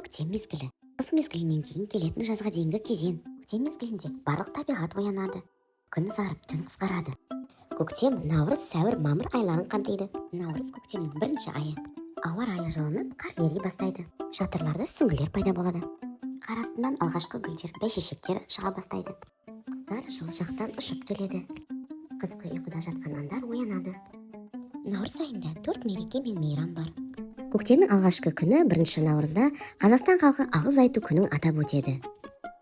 Көктем мезгілі – қыс мезгілінен кейін келетін жазға дейінгі кезең. Көктем мезгілінде барлық табиғат оянады, күн ұзарып, түн қысқарады. Көктем наурыз, сәуір, мамыр айларын қамтиды. Наурыз – көктемнің бірінші айы. Ауа райы жылынып, қар ери бастайды. Шатырларда сүңгілер пайда болады. Қар астынан алғашқы гүлдер, бәйшешектер шыға бастайды. Құстар жылы жақтан ұшып келеді. Қысқы ұйқыда жатқан аңдар оянады. Наурыз айында төрт мереке мен мейрам бар. Көктемнің алғашқы күні, 1 наурызда Қазақстан халқы Алғыс айту күнін атап өтеді.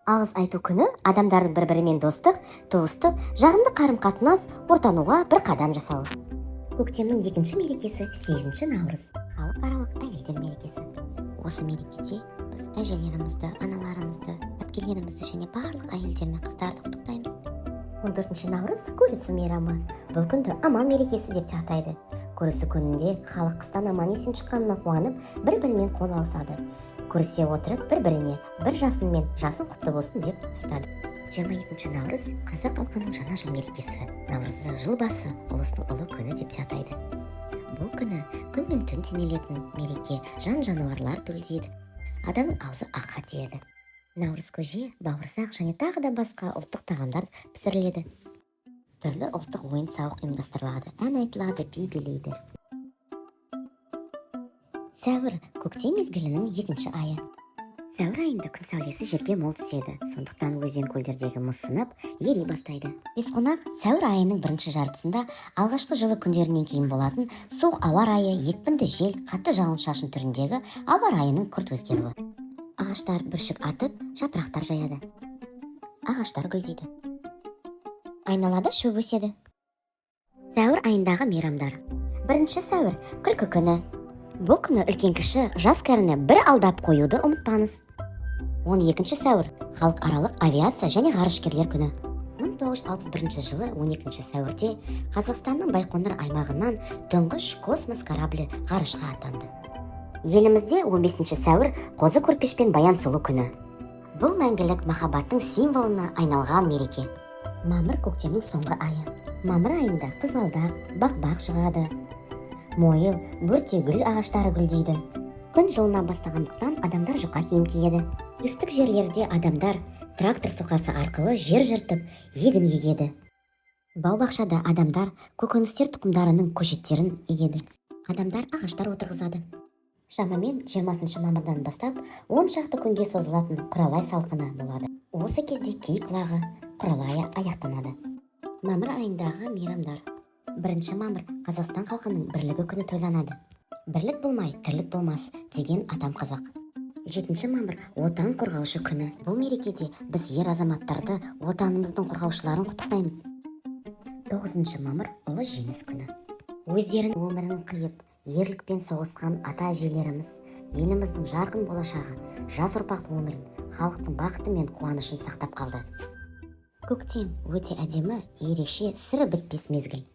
Алғыс айту күні – адамдардың бір бірімен достық, туыстық, жағымды қарым қатынас ортануға бір қадам жасауы. Көктемнің екінші мерекесі – 8 наурыз, халықаралық әйелдер мерекесі. Осы мерекеде біз әжелерімізді, аналарымызды, әпкелерімізді және барлық әйелдер мен қыздарды құттықтаймыз. 14 наурыз – Көрісу мейрамы. Бұл күнді Аман мерекесі деп те атайды. Көрісу күнінде халық қыстан аман есен шыққанына қуанып, бір бірімен қол алысады. Көрісе отырып, бір біріне бір жасын мен жасың құтты болсын деп айтады. 22 наурыз – қазақ халқының жаңа жыл мерекесі. Наурызды жыл басы, ұлыстың ұлы күні деп те атайды. Бұл күні күн мен түн теңелетін мереке. Жан жануарлар төлдейді, адамның аузы аққа тиеді. Наурыз көже, бауырсақ және тағы да басқа ұлттық тағамдар пісіріледі. Түрлі ұлттық ойын сауық ұйымдастырылады, ән айтылады, би билейді. Сәуір – көктем мезгілінің екінші айы. Сәуір айында күн сәулесі жерге мол түседі, сондықтан өзен көлдердегі мұз сынып, ери бастайды. Бесқонақ – сәуір айының бірінші жартысында, алғашқы жылы күндерінен кейін болатын суық ауа райы, екпінді жел, қатты жауын шашын түріндегі ауа райының күрт өзгеруі. Ағаштар бүршік атып, жапырақтар жаяды, ағаштар гүлдейді, айналада шөп өседі. Сәуір айындағы мейрамдар. 1 сәуір – Күлкі күні. Бұл күні үлкен кіші, жас кәріні бір алдап қоюды ұмытпаңыз. 12 сәуір – Халықаралық авиация және ғарышкерлер күні. 1961 жылы 12 сәуірде Қазақстанның Байқоңыр аймағынан тұңғыш космос кораблі ғарышқа аттанды. Елімізде 15 сәуір – Қозы Көрпеш пен Баян сұлу күні. Бұл мәңгілік махаббаттың символына айналған мереке. Мамыр – көктемнің соңғы айы. Мамыр айында қызғалдақ, бақбақ шығады, мойыл, бөртегүл ағаштары гүлдейді. Күн жылына бастағандықтан, адамдар жұқа киім киеді. Егістік жерлерде адамдар трактор соқасы арқылы жер жыртып, егін егеді. Бау бақшада адамдар көкөністер тұқымдарының көшеттерін егеді. Адамдар ағаштар отырғызады. Шамамен 20 мамырдан бастап 10 шақты күнге созылатын құралай салқыны болады. Осы кезде киік лағы, құралайы аяқтанады. Мамыр айындағы мейрамдар. 1 мамыр – Қазақстан халқының бірлігі күні тойланады. Бірлік болмай, тірлік болмас деген атам қазақ. 7 мамыр – Отан қорғаушы күні. Бұл мерекеде біз ер азаматтарды, отанымыздың қорғаушыларын құттықтаймыз. 9 мамыр – Ұлы Жеңіс күні. Өздерінің өмірін қиып, ерлікпен соғысқан ата әжелеріміз еліміздің жарқын болашағы, жас ұрпақтың өмірін, халықтың бақыты мен қуанышын сақтап қалды. Көктем – өте әдемі, ерекше, сыры бітпес мезгіл.